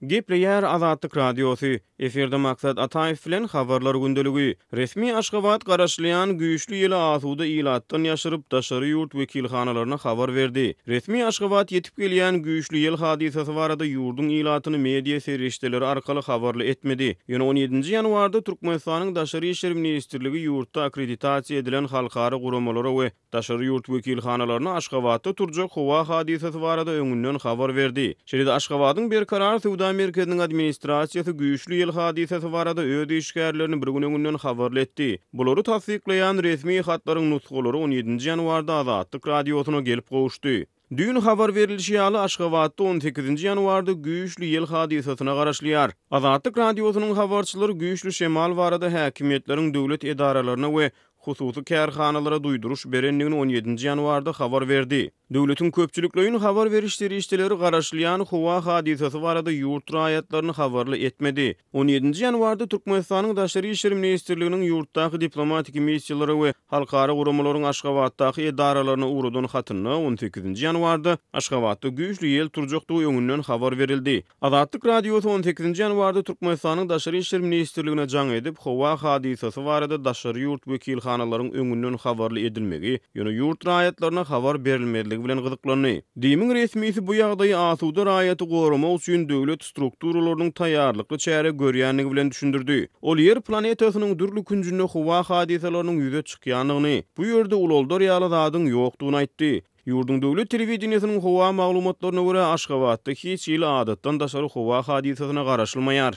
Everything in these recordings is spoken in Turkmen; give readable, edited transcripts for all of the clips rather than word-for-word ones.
Gepleýär Azatlyk Radiosy, Efirde Maksat Ataýew bilen Habarlar gündeligi. Resmi Aşgabat garaşylýan güýçli ýeli asuda ilatdan ýaşyryp, daşary ýurt wekilhanalaryna habar berdi. Resmi Aşgabat ýetip gelýän güýçli ýel hadysasy barada ýurduň ilatyny media serişdeleri arkaly habarly etmedi. Ýöne on ýedinji ýanwarda Türkmenistanyň Daşary işler ministrligi ýurtda akkreditasiýa edilen halkara guramalara we Daşary ýurt wekilhanalaryna Aşgabatda turjak howa hadysasy barada öňünden habar berdi. Şeýle-de Aşgabadyň Berkarar söwda merkeziniň administrasiýasy güýçli ýel hadysasy barada öz işgärlerini bir gün öňünden habarly etdi. Bulary tassyklaýan resmi hatlaryň nusgalary on ýedinji ýanwarda Azatlyk Radiosyna gelip gowuşdy. Düýn habar berlişi ýaly, Aşgabatda on sekizinji ýanwarda güýçli ýel hadysasyna garaşylýar. Azatlyk Radiosynyň habarçylary güýçli şemal barada häkimiýetleriň döwlet edaralaryna we hususy kärhanalara duýduryş berendigini on ýedinji ýanwarda habar berdi. Döwletiň köpçülikleýin habar beriş serişdeleri garaşylýan howa hadysasy barada ýurt raýatlaryny habarly etmedi. On ýedinji ýanwarda Türkmenistanyň Daşary işler ministrliginiň ýurtdaky diplomatik missiýalara we halkara guramalaryň Aşgabatdaky edaralaryna ugradan hatynda on sekizinji ýanwarda Aşgabatda güýçli ýel turjakdygy öňünden habar berildi. Azatlyk Radiosy on sekizinji ýanwarda Türkmenistanyň Daşary işler ministrligine jaň edip, howa hadysasy barada daşary ýurt wekilhanalaryň öňünden habarly edilmegi, ýöne ýurt raýatlaryna habar berilmezligi bilen gyzyklandy. DIM-iň resmisi bu ýagdaýy asuda raýaty goramak üçin döwlet strukturalarynyň taýýarlykly çäre görýändigi bilen düşündirdi. Ol Ýer planetasynyň dürli künjünde howa hadysalarynyň ýüze çykýandygyny, bu ýerde ulaldar ýaly zadyň ýokdugyny aýtdy. Ýurduň döwlet telewideniýesiniň howa maglumatlaryna görä, Aşgabatda hiç hili adatdan daşary howa hadysasyna garaşylmaýar.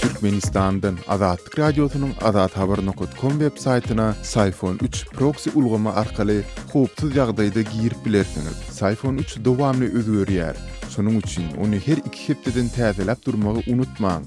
Türkmenistandan Azatlyk Radiosynyň azathabar nokat kom web saýtyna Syfon üç proksi ulgamy arkaly howpsuz ýagdaýda girip bilersiňiz. Syfon üç dowamly özgerýär. Şonuň üçin ony her iki hepdeden täzeläp durmagy unutmaň.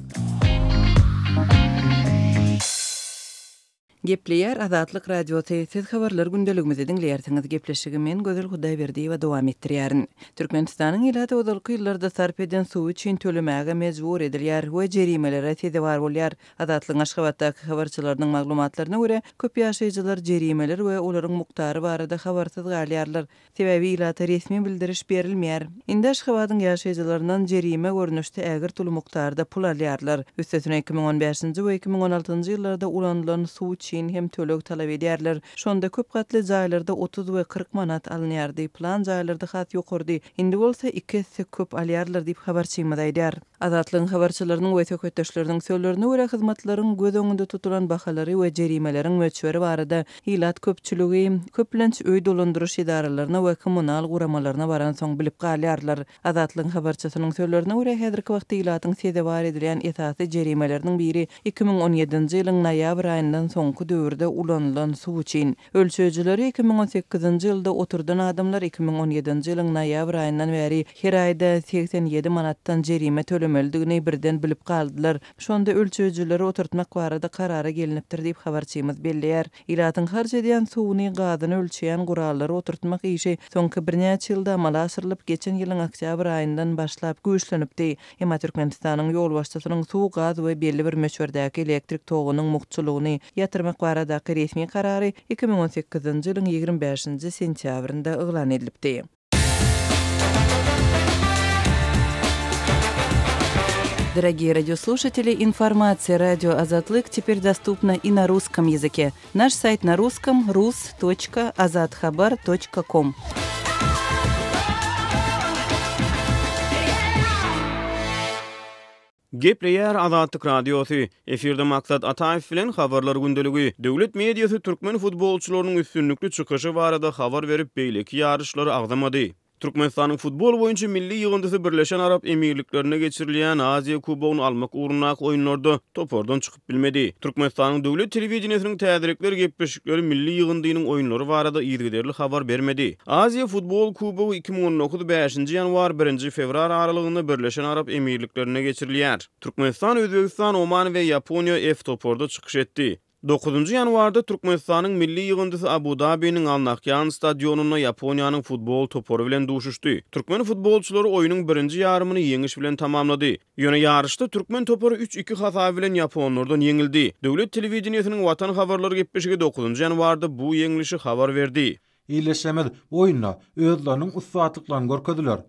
Gepleýär Azatlyk Radiosy, Siz habarlar gündeligimizi diňleýärsiňiz. Gepleşigi men Gözel Hudaýberdiýewa dowam etdirýärin. Türkmenistanyň ilaty ozalky ýyllarda sarp eden suwy üçin tölemäge mejbur edilýär we jerimelere sezewar bolýar. Azatlygyň Aşgabatdaky habarçylarynyň maglumatlaryna görä, köp ýaşaýjylar jerimeler we olaryň mukdary barada habarsyz galýarlar. Sebäbi ilata resmi bildiriş berilmeýär. Indi Aşgabadyň ýaşaýjylaryndan jerime görnüşde ägirt uly mukdarda pul alýarlar. Üstesine 2015-nji we 2016-njy ýyllarda ulanylan suw üçin hem töleg talap edýärler. Şonda köp gatly jaýlarda 30 we 40 manat alynýardy, plan jaýlarda has ýokarydy. Indi bolsa iki esse köp alýarlar diýip, habarçymyz aýdýar. Azatlygyň habarçylarynyň we söhbetdeşleriniň sözlerine görä, hyzmatlaryň göz öňünde tutulan bahalary we jerimeleriň möçberi barada ilat köpçüligi, köplenç, öý dolandyryş edaralaryna we kommunal guramalaryna baransoň bilip galýarlar. Azatlygyň habarçysynyň sözlerine görä, häzirki wagtda ilatyň sezewar edilýän esasy jerimeleriniň biri 2017-nji ýylyň noýabr aýyndan soňky döwürde ulanylan suw üçin Ölçeýjileri 2018-nji ýylda oturdan adamlar 2017-nji ýylyň noýabr aýyndan bäri her aýda 87 manatdan jerime tölemelidigini birden bilip galdylar. Şonda ölçeýjileri oturtmak barada karara gelnipdir diýip, habarçymyz belleýär. Ilatyň harç edýän suwuny, gazyny ölçeýän gurallary oturtmak işi soňky birnäçe ýylda amala aşyrylyp, geçen ýylyň oktýabr aýyndan başlap güýçlenipdi. Emma Türkmenistanyň ýolbaşçysynyň suw, gaz we belli bir möçberdäki elektrik togunyň mugtçulygyny ýatyrmak baradaky resmi karary 2018-nji ýylyň 25-nji sentýabrynda yglan edilipdi. Дорогие радиослушатели, информация радио Азатлык теперь доступна и на русском языке. Наш сайт на русском rus.azathabar.com. Gepleýär Azatlyk Radiosy, Efirde Maksat Ataýew bilen Habarlar gündeligi. Döwlet mediasy türkmen futbolçylarynyň üstünlikli çykyşy barada habar berip, beýleki ýaryşlary agzamady. Türkmenistanyň futbol boýunça milli ýygyndysy Birleşen Arap Emirliklerinde geçirilýän Aziýa Kubogyny almak ugrundaky oýunlarda topardan çykyp bilmedi. Türkmenistanyň döwlet telewideniýesiniň täzelikler gepleşikleri milli ýygyndynyň oýunlary barada yzygiderli habar bermedi. Aziýa futbol kubogy 2019 bäşinji ýanwar, birinji fewral aralygynda Birleşen Arap Emirliklerinde geçirilýär. Türkmenistan, Özbegistan, Oman we Ýaponiýa F toparda çykyş etdi. Dokuzynjy ýanwarda Türkmenistanyň milli ýygyndysy Abu-Dabiniň Al Nahýan stadionynda Ýaponiýanyň futbol topary bilen duşuşdy. Türkmen futbolçylary oýnuň birinji ýarymyny ýeňiş bilen tamamlady. Ýöne ýaryşda türkmen topary üç-iki hasaby bilen ýaponlardan ýeňildi. Döwlet telewideniýesiniň Watan habarlary gepleşigi dokuzynjy ýanwarda bu ýeňlişi habar berdi. Ildeşlerimiz bu oýunda özleriniň ussatlyklaryny görkezdiler.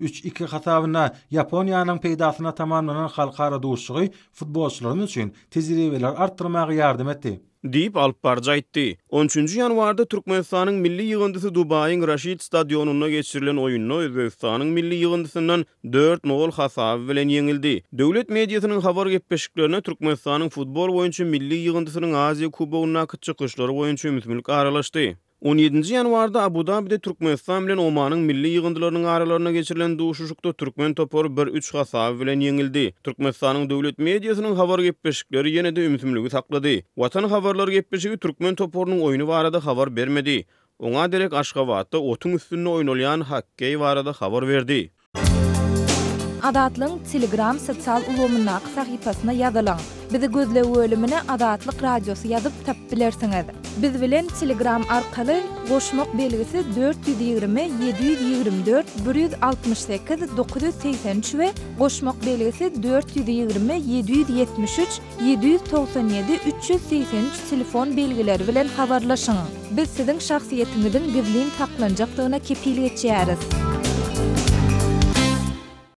Üç, iki hasabynda Ýaponiýanyň peýdasyna tamamlanan halkara duşuşygy futbolçylarymyz üçin tejribeleri artdyrmaga ýardam etdi. Diýip, alypbaryjy aýtdy. On üçünji ýanwarda Türkmenistanyň milli ýygyndysy Dubaýyň Raşid stadionynda geçirilen oýunda Özbegistanyň milli ýygyndysyndan dört, nol hasaby bilen ýeňildi. Döwlet mediasynyň habar gepleşiklerine Türkmenistanyň futbol boýunça milli ýygyndysynyň Aziýa Kubogyndaky çykyşlary boýunça ümsümlik aralaşdy. On ýedinji ýanwarda Abu-Dabide Türkmenistan bilen Omanyň milli ýygyndylarynyň aralarynda geçirilen duşuşykda türkmen topary bir, üç hasaby bilen ýeňildi. Türkmenistanyň döwlet mediasynyň habar gepleşikleri ýene-de ümsümligi saklady. Watan habarlar gepleşigi türkmen toparynyň oýny barada habar bermedi. Oňa derek Aşgabatda otuň üstünde oýnalýan hokkeý barada habar berdi. Azatlygyň Telegram sosial ulgamyndaky sahypasyna ýazylyň. Bizi gözleg bölümine Azatlyk Radiosy ýazyp tapyp bilersiňiz. Biz bilen Telegram arkaly goşmak belgisi 420 724 168 983 we goşmak belgisi 420 773 797 383 telefon belgileri bilen habarlaşyň. Biz siziň şahsyýetiňiziň gizlin saklanjakdygyna kepil geçýäris.